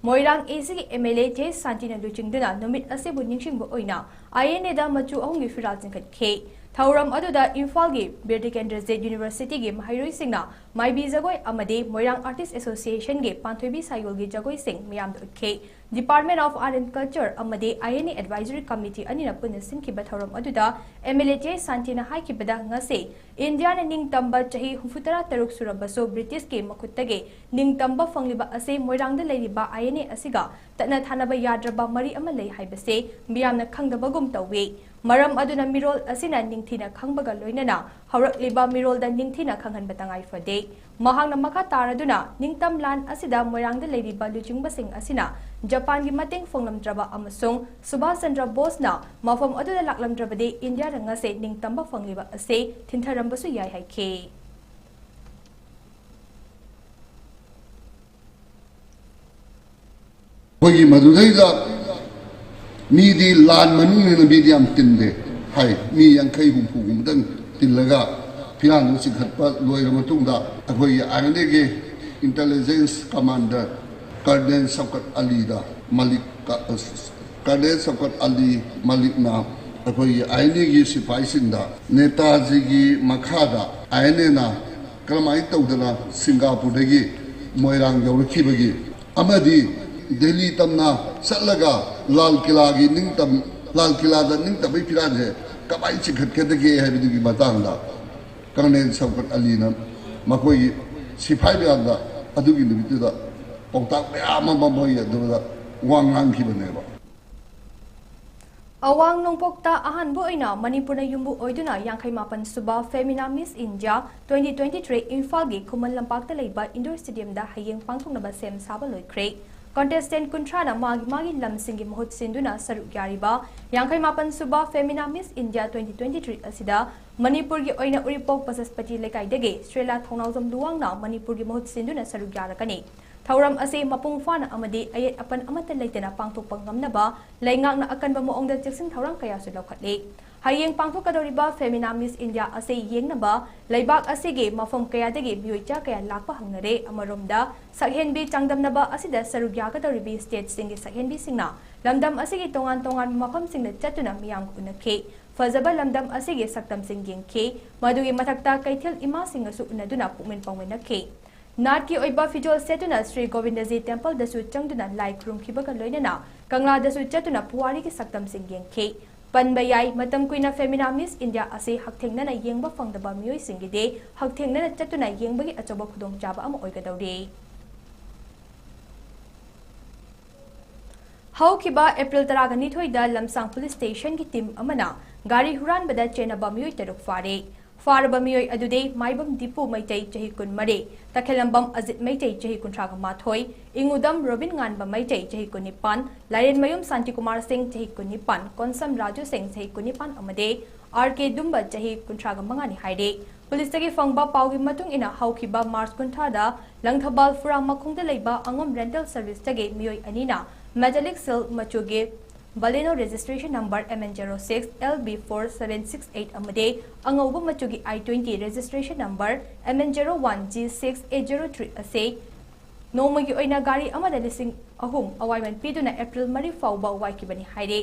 ꯃꯣꯏꯔꯥꯡ ꯑꯦꯁꯤꯒꯤ ꯑꯦꯝ ꯑꯦꯜ ꯑꯦ ꯖꯦ ꯁꯥꯟꯇꯤꯅ ꯂꯨꯆꯤꯡꯗꯨꯅ ꯅꯨꯃꯤꯠ ꯑꯁꯤꯕꯨ ꯅꯤꯡꯁꯤꯡꯕ ꯑꯣꯏꯅ ꯑꯥꯏ ꯑꯦꯟ ꯑꯦꯗ ꯃꯆꯨ ꯑꯍꯨꯝꯒꯤ ꯐꯤꯔꯥꯜ ꯆꯤꯡꯈꯠꯈꯤ꯫ ꯊꯧꯔꯝ ꯑꯗꯨꯗ ꯏꯝꯐꯥꯜꯒꯤ ꯕꯤꯔ ꯇꯤꯀꯦꯟꯗ꯭ꯔꯖꯤꯠ ꯌꯨꯅꯤꯚꯔꯁꯤꯇꯤꯒꯤ ꯃꯍꯩꯔꯣꯏꯁꯤꯡꯅ ꯃꯥꯏꯕꯤ ꯖꯒꯣꯏ ꯑꯃꯗꯤ ꯃꯣꯏꯔꯥꯡ ꯑꯥꯔꯇꯤꯁ ꯑꯦꯁꯣꯁꯤꯌꯦꯁꯟꯒꯤ ꯄꯥꯟꯊꯣꯏꯕꯤ ꯁꯥꯌꯣꯜꯒꯤ ꯖꯒꯣꯏꯁꯤꯡ ꯃꯤꯌꯥꯝꯗ ꯎꯠꯈꯤ꯫ Department of Art and Culture ꯑꯃꯗꯤ ꯑꯥꯏ ꯑꯦꯟ ꯑꯦ Advisory Committee ꯑꯅꯤꯅ ꯄꯨꯟꯅ ꯁꯤꯟꯈꯤꯕ ꯊꯧꯔꯝ ꯑꯗꯨꯗ ꯑꯦꯝ ꯑꯦꯜ ꯑꯦ ꯖꯦ ꯁꯥꯟꯇꯤꯅ ꯍꯥꯏꯈꯤꯕꯗ, ꯉꯁꯤ ꯏꯟꯗꯤꯌꯥꯅ ꯅꯤꯡꯇꯝꯕ ꯆꯍꯤ ꯍꯨꯝꯐꯨꯇꯔꯥ ꯇꯔꯨꯛ ꯁꯨꯔꯕꯁꯨ ꯕ꯭ꯔꯤꯇꯤꯁꯀꯤ ꯃꯈꯨꯠꯇꯒꯤ ꯅꯤꯡꯇꯝꯕ ꯐꯪꯂꯤꯕ ꯑꯁꯤ ꯃꯣꯏꯔꯥꯡꯗ ꯂꯩꯔꯤꯕ ꯑꯥꯏ ꯑꯦꯟ ꯑꯦ ꯑꯁꯤꯒ ꯇꯠꯅ ꯊꯥꯅꯕ ꯌꯥꯗ꯭ꯔꯕ ꯃꯔꯤ ꯑꯃ ꯂꯩ ꯍꯥꯏꯕꯁꯤ ꯃꯤꯌꯥꯝꯅ ꯈꯪꯗꯕꯒꯨꯝ ꯇꯧꯏ꯫ ꯃꯔꯝ ꯑꯗꯨꯅ ꯃꯤꯔꯣꯜ ꯑꯁꯤꯅ ꯅꯤꯡꯊꯤꯅ ꯈꯪꯕꯒ ꯂꯣꯏꯅꯅ ꯍꯧꯔꯛꯂꯤꯕ ꯃꯤꯔꯣꯜꯗ ꯅꯤꯡꯊꯤꯅ ꯈꯪꯍꯟꯕ ꯇꯉꯥꯏ ꯐꯗꯦ꯫ ꯃꯍꯥꯛꯅ ꯃꯈꯥ ꯇꯥꯔꯗꯨꯅ, ꯅꯤꯡꯇꯝ ꯂꯥꯟ ꯑꯁꯤꯗ ꯃꯣꯏꯔꯥꯡꯗ ꯂꯩꯔꯤꯕ ꯂꯨꯆꯤꯡꯕꯁꯤꯡ ꯑꯁꯤꯅ ꯖꯄꯥꯟꯒꯤ ꯃꯇꯦꯡ ꯐꯪꯂꯝꯗ꯭ꯔꯕ ꯑꯃꯁꯨꯡ ꯁꯨꯚꯥꯁ ꯆꯟꯗ꯭ꯔ ꯕꯣꯁꯅ ꯃꯐꯝ ꯑꯗꯨꯗ ꯂꯥꯛꯂꯝꯗ꯭ꯔꯕꯗꯤ ꯏꯟꯗꯤꯌꯥꯗ ꯉꯁꯤ ꯅꯤꯡꯇꯝꯕ ꯐꯪꯂꯤꯕ ꯑꯁꯤ ꯊꯤꯟꯊꯔꯝꯕꯁꯨ ꯌꯥꯏ ꯍꯥꯏꯈꯤ꯫ ꯑꯩꯈꯣꯏꯒꯤ ꯃꯗꯨꯗꯩꯗ ꯃꯤꯗꯤ ꯂꯥꯟ ꯃꯅꯨꯡꯅꯤꯅ ꯃꯤꯗꯤ ꯌꯥꯝ ꯇꯤꯟꯗꯦ ꯍꯥꯏ꯫ ꯃꯤ ꯌꯥꯡꯈꯩ ꯍꯨꯝꯐꯨꯒꯨꯝꯕꯗꯪ ꯇꯤꯜꯂꯒ ꯐꯤꯔꯥꯟꯗꯨ ꯆꯤꯡꯈꯠꯄ ꯂꯣꯏꯔ ꯃꯇꯨꯡꯗ, ꯑꯩꯈꯣꯏꯒꯤ ꯑꯥꯏ ꯑꯦꯟ ꯑꯦꯒꯤ intelligence commander colonel ꯁꯧꯀꯠ ꯑꯂꯤꯗ Malik, colonel ꯁꯧꯀꯠ ꯑꯂꯤ ꯃꯂꯤꯛꯅ ꯑꯩꯈꯣꯏꯒꯤ ꯑꯥꯏ ꯑꯦꯟ ꯑꯦꯒꯤ ꯁꯤꯐꯥꯏꯁꯤꯡꯗ ꯅꯦꯇꯥꯖꯤꯒꯤ ꯃꯈꯥꯗ ꯑꯥꯏ ꯑꯦꯟ ꯑꯦꯅ ꯀꯔꯝꯍꯥꯏꯅ ꯇꯧꯗꯅ ꯁꯤꯡꯒꯥꯄꯨꯔꯗꯒꯤ ꯃꯣꯏꯔꯥꯡ ꯌꯧꯔꯛꯈꯤꯕꯒꯤ, ꯑꯃꯗꯤ ꯗꯦꯜꯂꯤ ꯇꯝꯅ ꯆꯠꯂꯒ ꯂꯥꯜ ꯀꯤꯂꯥꯒꯤ ꯅꯤꯡꯇꯝ, ꯂꯥꯜ ꯀꯤꯂꯥꯗ ꯅꯤꯡꯇꯝꯕꯒꯤ ꯐꯤꯔꯥꯟꯁꯦ ꯀꯃꯥꯏꯅ ꯆꯤꯡꯈꯠꯀꯗꯒꯦ ꯍꯥꯏꯕꯗꯨꯒꯤ ꯃꯇꯥꯡꯗ ꯀꯔꯅꯦꯜ ꯁꯧꯀꯠ ꯑꯂꯤꯅ ꯃꯈꯣꯏꯒꯤ ꯁꯤꯐꯥꯏ ꯃꯌꯥꯝꯗ ꯑꯗꯨꯒꯤ ꯅꯨꯃꯤꯠꯇꯨꯗ ꯄꯥꯎꯇꯥꯛ ꯃꯌꯥꯝ ꯑꯃ ꯃꯣꯏ ꯑꯗꯨꯗ ꯋꯥ ꯉꯥꯡꯈꯤꯕꯅꯦꯕ꯫ ꯑꯋꯥꯡ ꯅꯣꯡꯄꯣꯛꯇ ꯑꯍꯥꯟꯕ ꯑꯣꯏꯅ ꯃꯅꯤꯄꯨꯔꯅ ꯌꯨꯝꯕꯨ ꯑꯣꯏꯗꯨꯅ ꯌꯥꯡꯈꯩ ꯃꯥꯄꯟ ꯁꯨꯕ Femina Miss India twenty twenty-three ꯏꯝꯐꯥꯜꯒꯤ ꯈꯨꯃꯟ ꯂꯝꯄꯥꯛꯇ ꯂꯩꯕ indoor stadiumꯗ ꯍꯌꯦꯡ ꯄꯥꯡꯊꯣꯛꯅꯕ ꯁꯦꯝ ꯁꯥꯕ ꯂꯣꯏꯈ꯭ꯔꯦ꯫ Contestant ꯀꯨꯟꯊ꯭ꯔꯥꯅ ꯃꯥꯒꯤ ꯃꯥꯒꯤ ꯂꯝꯁꯤꯡꯒꯤ ꯃꯍꯨꯠ ꯁꯤꯟꯗꯨꯅ ꯁꯔꯨꯛ ꯌꯥꯔꯤꯕ ꯌꯥꯡꯈꯩ ꯃꯥꯄꯟ ꯁꯨꯕ Femina Miss India twenty twenty-three ꯑꯁꯤꯗ ꯃꯅꯤꯄꯨꯔꯒꯤ ꯑꯣꯏꯅ ꯎꯔꯤꯄꯣꯛ ꯕꯁꯁꯄꯇꯤ ꯂꯩꯀꯥꯏꯗꯒꯤ ꯁ꯭ꯔꯦꯂꯥ ꯊꯧꯅꯥꯎꯖꯝ ꯂꯨꯋꯥꯡꯅ ꯃꯅꯤꯄꯨꯔꯒꯤ ꯃꯍꯨꯠ ꯁꯤꯟꯗꯨꯅ ꯁꯔꯨꯛ ꯌꯥꯔꯒꯅꯤ꯫ ꯊꯧꯔꯝ ꯑꯁꯤ ꯃꯄꯨꯡ ꯐꯥꯅ ꯑꯃꯗꯤ ꯑꯌꯦꯠ ꯑꯄꯟ ꯑꯃꯠꯇ ꯂꯩꯇꯅ ꯄꯥꯡꯊꯣꯛꯄ ꯉꯝꯅꯕ ꯂꯩꯉꯥꯛꯅ ꯑꯀꯟꯕ ꯃꯑꯣꯡꯗ ꯆꯦꯛꯁꯤꯟ ꯊꯧꯔꯥꯡ ꯀꯌꯥꯁꯨ ꯂꯧꯈꯠꯂꯤ꯫ ꯍꯌꯦꯡ ꯄꯥꯡꯊꯣꯛꯀꯗꯧꯔꯤꯕ Femina Miss India ꯑꯁꯤ ꯌꯦꯡꯅꯕ ꯂꯩꯕꯥꯛ ꯑꯁꯤꯒꯤ ꯃꯐꯝ ꯀꯌꯥꯗꯒꯤ ꯃꯤꯑꯣꯏ ꯆꯥ ꯀꯌꯥ ꯂꯥꯛꯄ ꯍꯧꯅꯔꯦ꯫ ꯑꯃꯔꯣꯝꯗ, ꯁꯛꯍꯦꯟꯕꯤ ꯆꯥꯡꯗꯝꯅꯕ ꯑꯁꯤꯗ ꯁꯔꯨꯛ ꯌꯥꯒꯗꯧꯔꯤꯕꯤ stateꯁꯤꯡꯒꯤ ꯁꯛꯍꯦꯟꯕꯤꯁꯤꯡꯅ ꯂꯝꯗꯝ ꯑꯁꯤꯒꯤ ꯇꯣꯉꯥꯟ ꯇꯣꯉꯥꯟꯕ ꯃꯐꯝꯁꯤꯡꯗ ꯆꯠꯇꯨꯅ ꯃꯤꯌꯥꯝꯒ ꯎꯅꯈꯤ꯫ ꯐꯖꯕ ꯂꯝꯗꯝ ꯑꯁꯤꯒꯤ ꯁꯛꯇꯝꯁꯤꯡ ꯌꯦꯡꯈꯤ꯫ ꯃꯗꯨꯒꯤ ꯃꯊꯛꯇ ꯀꯩꯊꯦꯜ ꯏꯃꯥꯁꯤꯡꯒꯁꯨ ꯎꯅꯗꯨꯅ ꯄꯨꯛꯃꯤꯟ ꯄꯥꯎꯃꯤꯟꯅꯈꯤ꯫ ꯅꯥꯠꯀꯤ ꯑꯣꯏꯕ ꯐꯤꯖꯣꯜ ꯁꯦꯠꯇꯨꯅ ꯁ꯭ꯔꯤ ꯒꯣꯕꯤꯟꯗꯖꯤ temple ꯗꯁꯨ ꯆꯪꯗꯨꯅ ꯂꯥꯏ ꯈꯨꯔꯨꯝꯈꯤꯕꯒ ꯂꯣꯏꯅꯅ ꯀꯪꯂꯥꯗꯁꯨ ꯆꯠꯇꯨꯅ ꯄꯨꯋꯥꯔꯤꯒꯤ ꯁꯛꯇꯝꯁꯤꯡ ꯌꯦꯡꯈꯤ꯫ ꯄꯟꯕ ꯌꯥꯏ, ꯃꯇꯝ ꯀꯨꯏꯅ Femina Miss India ꯑꯁꯤ ꯍꯛꯊꯦꯡꯅꯅ ꯌꯦꯡꯕ ꯐꯪꯗꯕ ꯃꯤꯑꯣꯏꯁꯤꯡꯒꯤꯗꯤ ꯍꯛꯊꯦꯡꯅꯅ ꯆꯠꯇꯨꯅ ꯌꯦꯡꯕꯒꯤ ꯑꯆꯧꯕ ꯈꯨꯗꯣꯡꯆꯥꯕ ꯑꯃ ꯑꯣꯏꯒꯗꯧꯔꯤ꯫ ꯍꯧꯈꯤꯕ April ꯇꯔꯥꯒ ꯅꯤꯊꯣꯏꯗ ꯂꯝꯁꯥꯡ police station ꯒꯤ team ꯑꯃꯅ ꯒꯥꯔꯤ ꯍꯨꯔꯥꯟꯕꯗ ꯆꯦꯟꯅꯕ ꯃꯤꯑꯣꯏ ꯇꯔꯨꯛ ꯐꯥꯔꯦ꯫ ꯐꯥꯔꯕ ꯃꯤꯑꯣꯏ ꯑꯗꯨꯗꯤ ꯃꯥꯏꯕꯝ ꯗꯤꯄꯨ ꯃꯩꯇꯩ, ꯆꯍꯤ ꯀꯨꯟꯃꯔꯤ, ꯇꯈꯦꯂꯝꯕꯝ ꯑꯖꯤꯠ ꯃꯩꯇꯩ, ꯆꯍꯤ ꯀꯨꯟꯊ꯭ꯔꯥꯒ ꯃꯥꯊꯣꯏ, ꯏꯉꯨꯗꯝ ꯔꯣꯕꯤꯟ ꯉꯥꯟꯕ ꯃꯩꯇꯩ, ꯆꯍꯤ ꯀꯨꯟꯅꯤꯄꯥꯟ, ꯂꯥꯏꯔꯦꯟꯃꯌꯨꯝ ꯁꯥꯟꯇꯤꯀꯨꯃꯥꯔ ꯁꯤꯡ, ꯆꯍꯤ ꯀꯨꯟꯅꯤꯄꯥꯟ, ꯀꯣꯟꯁꯝ ꯔꯥꯖꯨ ꯁꯤꯡ, ꯆꯍꯤ ꯀꯨꯟꯅꯤꯄꯥꯟ ꯑꯃꯗꯤ ꯑꯥꯔ ꯀꯦ ꯗꯨꯝꯕ, ꯆꯍꯤ ꯀꯨꯟꯊ꯭ꯔꯥꯒ ꯃꯉꯥꯅꯤ ꯍꯥꯏꯔꯤ꯫ Police ꯇꯒꯤ ꯐꯪꯕ ꯄꯥꯎꯒꯤ ꯃꯇꯨꯡ ꯏꯟꯅ, ꯍꯧꯈꯤꯕ March ꯀꯨꯟꯊ꯭ꯔꯥꯗ ꯂꯪꯊꯕꯥꯜ ꯐꯨꯔꯥꯡ ꯃꯈꯣꯡꯗ ꯂꯩꯕ ꯑꯉꯝ rental service ꯇꯒꯤ ꯃꯤꯑꯣꯏ ꯑꯅꯤꯅ metallic silk ꯃꯆꯨꯒꯤ Baleno registration number M N zero six L B four seven six eight ꯑꯃꯗꯤ ꯑꯉꯧꯕ ꯃꯆꯨꯒꯤ I twenty registration number M N zero one G six eight zero three ꯑꯁꯤ ꯅꯣꯡꯃꯒꯤ ꯑꯣꯏꯅ ꯒꯥꯔꯤ ꯑꯃꯗ ꯂꯤꯁꯤꯡ ꯑꯍꯨꯝ ꯑꯋꯥꯏꯃꯟ ꯄꯤꯗꯨꯅ April ꯃꯔꯤ ꯐꯥꯎꯕ ꯋꯥꯏꯈꯤꯕꯅꯤ ꯍꯥꯏꯔꯤ꯫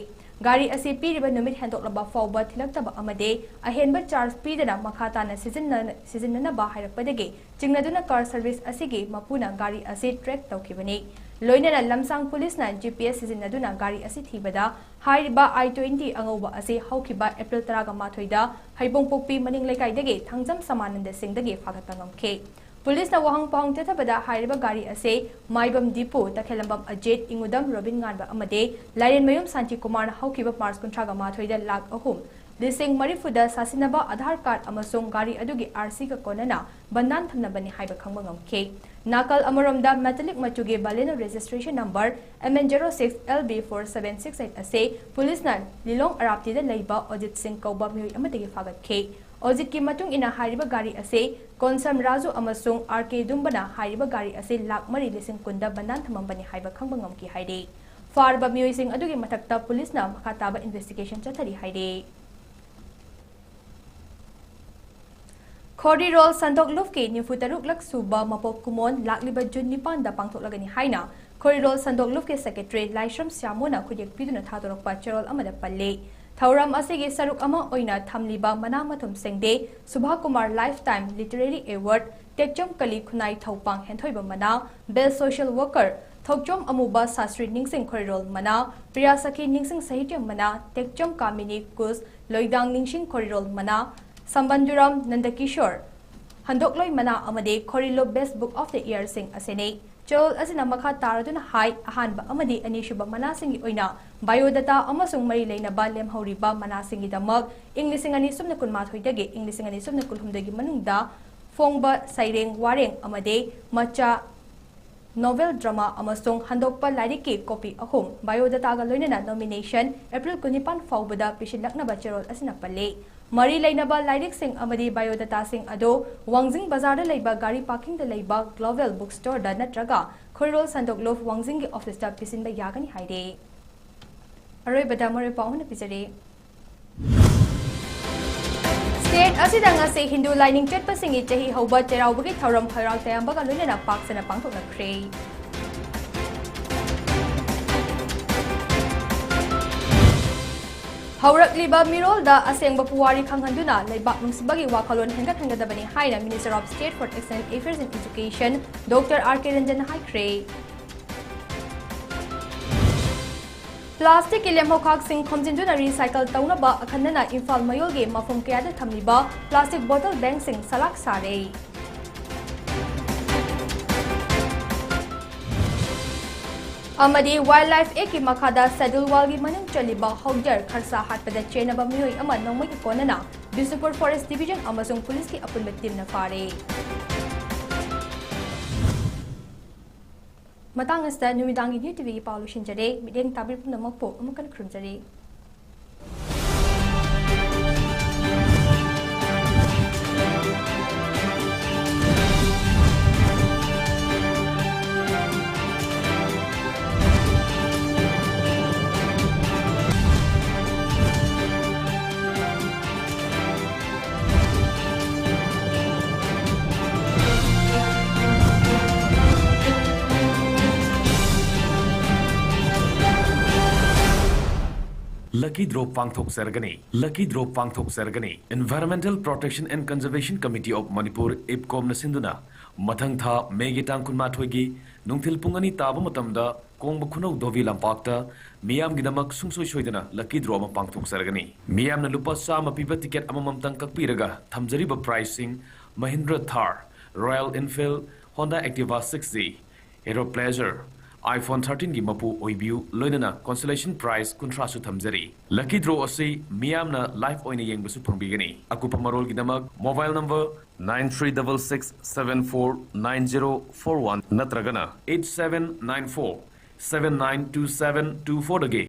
ꯒꯥꯔꯤ ꯑꯁꯤ ꯄꯤꯔꯤꯕ ꯅꯨꯃꯤꯠ ꯍꯦꯟꯗꯣꯛꯂꯕ ꯐꯥꯎꯕ ꯊꯤꯜꯂꯛꯇꯕ ꯑꯃꯗꯤ ꯑꯍꯦꯟꯕ charge ꯄꯤꯗꯅ ꯃꯈꯥ ꯇꯥꯅ ꯁꯤꯖꯤꯟꯅ-, ꯁꯤꯖꯤꯟꯅꯅꯕ ꯍꯥꯏꯔꯛꯄꯗꯒꯤ ꯆꯤꯡꯅꯗꯨꯅ car service ꯑꯁꯤꯒꯤ ꯃꯄꯨꯅ ꯒꯥꯔꯤ ꯑꯁꯤ track ꯇꯧꯈꯤꯕꯅꯤ꯫ ꯂꯣꯏꯅꯅ ꯂꯝꯁꯥꯡ police ꯅ G P S ꯁꯤꯖꯤꯟꯅꯗꯨꯅ ꯒꯥꯔꯤ ꯑꯁꯤ ꯊꯤꯕꯗ ꯍꯥꯏꯔꯤꯕ I twenty ꯑꯉꯧꯕ ꯑꯁꯤ ꯍꯧꯈꯤꯕ April ꯇꯔꯥꯒ ꯃꯥꯊꯣꯏꯗ ꯍꯩꯕꯣꯡꯄꯣꯛꯄꯤ ꯃꯅꯤꯡ ꯂꯩꯀꯥꯏꯗꯒꯤ ꯊꯥꯡꯖꯝ ꯁꯃꯥꯅꯟꯗ ꯁꯤꯡꯗꯒꯤ ꯐꯥꯒꯠꯄ ꯉꯝꯈꯤ꯫ Police ꯅ ꯋꯥꯍꯪ ꯄꯥꯎꯍꯪ ꯆꯠꯊꯕꯗ ꯍꯥꯏꯔꯤꯕ ꯒꯥꯔꯤ ꯑꯁꯤ ꯃꯥꯏꯕꯝ ꯗꯤꯄꯨ, ꯇꯈꯦꯂꯝꯕꯝ ꯑꯖꯤꯠ, ꯏꯉꯨꯗꯝ ꯔꯣꯕꯤꯟ ꯉꯥꯟꯕ ꯑꯃꯗꯤ ꯂꯥꯏꯔꯦꯟꯃꯌꯨꯝ ꯁꯥꯟꯇꯤꯀꯨꯃꯥꯔꯅ ꯍꯧꯈꯤꯕ March ꯀꯨꯟꯊ꯭ꯔꯥꯒ ꯃꯥꯊꯣꯏꯗ ꯂꯥꯈ ꯑꯍꯨꯝ ꯂꯤꯁꯤꯡ ꯃꯔꯤꯐꯨꯗ ꯁꯥꯁꯤꯟꯅꯕ Aadhaar card ꯑꯃꯁꯨꯡ ꯒꯥꯔꯤ ꯑꯗꯨꯒꯤ R C ꯒ ꯀꯣꯟꯅꯅ ꯕꯟꯗꯥꯟ ꯊꯝꯅꯕꯅꯤ ꯍꯥꯏꯕ ꯈꯪꯕ ꯉꯝꯈꯤ꯫ ꯅꯥꯀꯜ ꯑꯃꯔꯣꯝꯗ, metallic ꯃꯆꯨꯒꯤ Baleno registration number M N zero six L B four seven six eight ꯑꯁꯤ police ꯅ ꯂꯤꯂꯣꯡ ꯑꯔꯥꯞꯇꯤꯗ ꯂꯩꯕ ꯑꯣꯖꯤꯠ ꯁꯤꯡ ꯀꯧꯕ ꯃꯤꯑꯣꯏ ꯑꯃꯗꯒꯤ ꯐꯥꯒꯠꯈꯤ꯫ ꯑꯣꯖꯤꯠꯀꯤ ꯃꯇꯨꯡ ꯏꯟꯅ, ꯍꯥꯏꯔꯤꯕ ꯒꯥꯔꯤ ꯑꯁꯤ ꯀꯣꯟꯁꯝ ꯔꯥꯖꯨ ꯑꯃꯁꯨꯡ ꯑꯥꯔ ꯀꯦ ꯗꯨꯝꯕꯅ ꯍꯥꯏꯔꯤꯕ ꯒꯥꯔꯤ ꯑꯁꯤ ꯂꯥꯈ ꯃꯔꯤ ꯂꯤꯁꯤꯡ ꯀꯨꯟꯗ ꯕꯟꯗꯥꯟ ꯊꯝꯃꯝꯕꯅꯤ ꯍꯥꯏꯕ ꯈꯪꯕ ꯉꯝꯈꯤ ꯍꯥꯏꯔꯤ꯫ ꯐꯥꯔꯕ ꯃꯤꯑꯣꯏꯁꯤꯡ ꯑꯗꯨꯒꯤ ꯃꯊꯛꯇ police ꯅ ꯃꯈꯥ ꯇꯥꯕ investigation ꯆꯠꯊꯔꯤ ꯍꯥꯏꯔꯤ꯫ ꯈꯣꯔꯤꯔꯣꯜ ꯁꯟꯗꯣꯛ ꯂꯨꯞꯀꯤ ꯅꯤꯐꯨ ꯇꯔꯨꯛꯂꯛ ꯁꯨꯕ ꯃꯄꯣꯛ ꯀꯨꯝꯑꯣꯟ ꯂꯥꯛꯂꯤꯕ ꯖꯨꯟ ꯅꯤꯄꯥꯟꯗ ꯄꯥꯡꯊꯣꯛꯂꯒꯅꯤ ꯍꯥꯏꯅ ꯈꯣꯔꯤꯔꯣꯜ ꯁꯟꯗꯣꯛ ꯂꯨꯞꯀꯤ ꯁꯦꯀ꯭ꯔꯦꯇꯔꯤ ꯂꯥꯏꯁ꯭ꯔꯝ ꯁ꯭ꯌꯥꯃꯣꯅ ꯈꯨꯗꯦꯛ ꯄꯤꯗꯨꯅ ꯊꯥꯗꯣꯔꯛꯄ ꯆꯦꯔꯣꯜ ꯑꯃꯗ ꯄꯜꯂꯤ꯫ ꯊꯧꯔꯝ ꯑꯁꯤꯒꯤ ꯁꯔꯨꯛ ꯑꯃ ꯑꯣꯏꯅ ꯊꯝꯂꯤꯕ ꯃꯅꯥ ꯃꯊꯨꯝ ꯁꯦꯡꯗꯦ, Shubha Kumar lifetime literary award, Tekcham Kali ꯈꯨꯅꯥꯏ ꯊꯧꯄꯥꯡ ꯍꯦꯟꯊꯣꯏꯕ ꯃꯅꯥ, ꯕꯦꯁ꯭ꯠ ꯁꯣꯁꯤꯌꯦꯜ ꯋꯥꯔꯀꯔ, ꯊꯣꯛꯆꯣꯝ ꯑꯃꯨꯕ ꯁꯥꯁ꯭ꯔꯤ ꯅꯤꯡꯁꯤꯡ ꯈꯣꯔꯤꯔꯣꯜ ꯃꯅꯥ, ꯄ꯭ꯔꯤꯌꯥ ꯁꯈꯤ ꯅꯤꯡꯁꯤꯡ ꯁꯥꯍꯤꯇ꯭ꯌ ꯃꯅꯥ, ꯇꯦꯛꯆꯝ ꯀꯥꯃꯤꯅꯤ ꯀꯨꯁ ꯂꯣꯏꯗꯥꯡ ꯅꯤꯡꯁꯤꯡ ꯈꯣꯔꯤꯔꯣꯜ ꯃꯅꯥ, ꯁꯝꯕꯟꯗꯨꯔꯝ ꯅꯟꯗꯀꯤꯁꯣꯔ ꯍꯟꯗꯣꯛꯂꯣꯏ ꯃꯅꯥ ꯑꯃꯗꯤ ꯈꯣꯔꯤꯂꯣ ꯕꯦꯁ꯭ꯠ ꯕꯨꯛ ꯑꯣꯐ ꯗ ꯏꯌꯔꯁꯤꯡ ꯑꯁꯤꯅꯤ꯫ ꯆꯦꯔꯣꯜ ꯑꯁꯤꯅ ꯃꯈꯥ ꯇꯥꯔꯗꯨꯅ ꯍꯥꯏ, ꯑꯍꯥꯟꯕ ꯑꯃꯗꯤ ꯑꯅꯤꯁꯨꯕ ꯃꯅꯥꯁꯤꯡꯒꯤ ꯑꯣꯏꯅ ꯕꯥꯏꯑꯣꯗꯥꯇꯥ ꯑꯃꯁꯨꯡ ꯃꯔꯤ ꯂꯩꯅꯕ ꯂꯦꯝꯍꯧꯔꯤꯕ ꯃꯅꯥꯁꯤꯡꯒꯤꯗꯃꯛ ꯏꯪ ꯂꯤꯁꯤꯡ ꯑꯅꯤ ꯁꯨꯞꯅ ꯀꯨꯟꯃꯥꯊꯣꯏꯗꯒꯤ ꯏꯪ ꯂꯤꯁꯤꯡ ꯑꯅꯤ ꯁꯨꯞꯅ ꯀꯨꯟꯍꯨꯝꯗꯣꯏꯒꯤ ꯃꯅꯨꯡꯗ ꯐꯣꯡꯕ ꯁꯩꯔꯦꯡ ꯋꯥꯔꯦꯡ ꯑꯃꯗꯤ ꯃꯆꯥ ꯅꯣꯚꯦꯜ, ꯗ꯭ꯔꯃꯥ ꯑꯃꯁꯨꯡ ꯍꯟꯗꯣꯛꯄ ꯂꯥꯏꯔꯤꯛꯀꯤ ꯀꯣꯄꯤ ꯑꯍꯨꯝ ꯕꯥꯏꯑꯣꯗꯥꯇꯥꯒ ꯂꯣꯏꯅꯅ ꯅꯣꯃꯤꯅꯦꯁꯟ ꯑꯦꯄ꯭ꯔꯤꯜ ꯀꯨꯟꯅꯤꯄꯥꯟ ꯐꯥꯎꯕꯗ ꯄꯤꯁꯤꯜꯂꯛꯅꯕ ꯆꯦꯔꯣꯜ ꯑꯁꯤꯅ ꯄꯜꯂꯤ꯫ ꯃꯔꯤ ꯂꯩꯅꯕ ꯂꯥꯏꯔꯤꯛꯁꯤꯡ ꯑꯃꯗꯤ ꯕꯥꯏꯑꯣꯗꯥꯇꯥꯁꯤꯡ ꯑꯗꯨ ꯋꯥꯡꯖꯤꯡ ꯕꯖꯥꯔꯗ ꯂꯩꯕ ꯒꯥꯔꯤ ꯄꯥꯔꯀꯤꯡꯗ ꯂꯩꯕ ꯒ꯭ꯂꯣꯕꯦꯜ ꯕꯨꯛ ꯁ꯭ꯇꯣꯔꯗ ꯅꯠꯇ꯭ꯔꯒ ꯈꯣꯏꯔꯣꯜ ꯁꯟꯗꯣꯛ ꯂꯨꯞ ꯋꯥꯡꯖꯤꯡꯒꯤ ꯑꯣꯐꯤꯁꯇ ꯄꯤꯁꯤꯟꯕ ꯌꯥꯒꯅꯤ ꯍꯥꯏꯔꯤ꯫ ꯑꯔꯣꯏꯕꯗ ꯃꯔꯨꯑꯣꯏꯕ ꯄꯥꯎ ꯑꯃꯅ ꯄꯤꯖꯔꯤ꯫ ꯁ꯭ꯇꯦꯠ ꯑꯁꯤꯗ ꯉꯁꯤ ꯍꯤꯟꯗꯨ ꯂꯥꯏꯅꯤꯡ ꯆꯠꯄꯁꯤꯡꯒꯤ ꯆꯍꯤ ꯍꯧꯕ ꯆꯩꯔꯥꯎꯕꯒꯤ ꯊꯧꯔꯝ ꯍꯩꯔꯥꯎ ꯇꯌꯥꯝꯕꯒ ꯂꯣꯏꯅꯅ ꯄꯥꯛ ꯁꯟꯅ ꯄꯥꯡꯊꯣꯛꯅꯈ꯭ꯔꯦ꯫ ꯍꯧꯔꯛꯂꯤꯕ ꯃꯤꯔꯣꯜꯗ ꯑꯁꯦꯡꯕ ꯄꯨꯋꯥꯔꯤ ꯈꯪꯍꯟꯗꯨꯅ ꯂꯩꯕꯥꯛ ꯅꯨꯡꯁꯤꯕꯒꯤ ꯋꯥꯈꯜꯂꯣꯟ ꯍꯦꯟꯒꯠꯍꯟꯒꯗꯕꯅꯤ ꯍꯥꯏꯅ Minister of State for External Affairs and Education doctor R K ꯔꯟꯖꯟꯅ ꯍꯥꯏꯈ꯭ꯔꯦ꯫ ꯄ꯭ꯂꯥꯁꯇꯤꯛꯀꯤ ꯂꯦꯝꯍꯧꯈꯥꯛꯁꯤꯡ ꯈꯣꯝꯖꯤꯟꯗꯨꯅ ꯔꯤꯁꯥꯏꯀꯜ ꯇꯧꯅꯕ ꯑꯈꯟꯅꯅ ꯏꯝꯐꯥꯜ ꯃꯌꯣꯜꯒꯤ ꯃꯐꯝ ꯀꯌꯥꯗ ꯊꯝꯂꯤꯕ ꯄ꯭ꯂꯥꯁꯇꯤꯛ ꯕꯣꯇꯜ ꯕꯦꯡꯁꯤꯡ ꯁꯂꯥꯛ ꯁꯥꯔꯦ꯫ ꯑꯃꯗꯤ ꯋꯥꯏꯜꯗ ꯂꯥꯏꯐ ꯑꯦꯛꯀꯤ ꯃꯈꯥꯗ ꯁꯦꯗꯨꯜ ꯋꯥꯜꯒꯤ ꯃꯅꯨꯡ ꯆꯜꯂꯤꯕ ꯍꯧꯗꯔ ꯈꯔꯁꯥ ꯍꯥꯠꯄꯗ ꯆꯦꯟꯅꯕ ꯃꯤꯑꯣꯏ ꯑꯃ ꯅꯣꯡꯃꯩꯒ ꯀꯣꯟꯅꯅ ꯕꯤꯁꯅꯨꯄꯨꯔ ꯐꯣꯔꯦꯁ ꯗꯤꯕꯤꯖꯟ ꯑꯃꯁꯨꯡ ꯄꯨꯂꯤꯁꯀꯤ ꯑꯄꯨꯟꯕ ꯇꯤꯝꯅ ꯐꯥꯔꯦ꯫ ꯃꯇꯥꯡ ꯑꯁꯤꯗ ꯅꯨꯃꯤꯗꯥꯡꯒꯤ ꯅ꯭ꯌꯨ ꯇꯤꯚꯤꯒꯤ ꯄꯥꯎ ꯂꯣꯏꯁꯤꯟꯖꯔꯦ꯫ ꯃꯤꯠꯌꯦꯡ ꯇꯥꯕꯤꯔꯤꯕ ꯄꯨꯝꯅꯃꯛꯄꯨ ꯑꯃꯨꯛ ꯍꯟꯅ ꯈꯨꯔꯨꯝꯖꯔꯤ꯫ ꯗ꯭ꯔꯣ ꯄꯥꯡꯊꯣꯛꯆꯔꯒꯅꯤ꯫ ꯂꯛꯀꯤ ꯗ꯭ꯔꯣ ꯄꯥꯡꯊꯣꯛꯆꯔꯒꯅꯤ꯫ Environmental Protection and Conservation Committee of Manipur, ꯏꯞꯀꯣꯝꯅ ꯁꯤꯟꯗꯨꯅ ꯃꯊꯪ ꯊꯥ ꯃꯦꯒꯤ ꯇꯥꯡ ꯀꯨꯟꯃꯥꯊꯣꯏꯒꯤ ꯅꯨꯡꯊꯤꯜ ꯄꯨꯡ ꯑꯅꯤ ꯇꯥꯕ ꯃꯇꯝꯗ ꯀꯣꯡꯕ ꯈꯨꯅꯧ ꯙꯣꯕꯤ ꯂꯝꯄꯥꯛꯇ ꯃꯤꯌꯥꯝꯒꯤꯗꯃꯛ ꯁꯨꯡꯁꯣꯏ ꯁꯣꯏꯗꯅ ꯂꯛꯀꯤ ꯗ꯭ꯔꯣ ꯑꯃ ꯄꯥꯡꯊꯣꯛꯆꯔꯒꯅꯤ꯫ ꯃꯤꯌꯥꯝꯅ ꯂꯨꯄꯥ ꯆꯥꯝꯃ ꯄꯤꯕ ticket ꯑꯃꯃꯝꯇꯪ ꯀꯛꯄꯤꯔꯒ ꯊꯝꯖꯔꯤꯕ ꯄ꯭ꯔꯥꯏꯖꯁꯤꯡ Mahindra Thar, Royal Enfield, Honda Activa six G, Hero Pleasure, iPhone thirteen ꯒꯤ ꯃꯄꯨ ꯑꯣꯏꯕꯤꯌꯨ, ꯂꯣꯏꯅꯅ consolation prize ꯀꯨꯟꯊ꯭ꯔꯥꯁꯨ ꯊꯝꯖꯔꯤ꯫ ꯂꯛꯀꯤ ꯗ꯭ꯔꯣ ꯑꯁꯤ ꯃꯤꯌꯥꯝꯅ ꯂꯥꯏꯚ ꯑꯣꯏꯅ ꯌꯦꯡꯕꯁꯨ ꯐꯪꯕꯤꯒꯅꯤ꯫ ꯑꯀꯨꯞꯄ ꯃꯔꯣꯜꯒꯤꯗꯃꯛ mobile number nine three double six seven four nine zero four one ꯅꯠꯇ꯭ꯔꯒꯅ eight seven nine four seven nine two seven two four ꯗꯒꯤ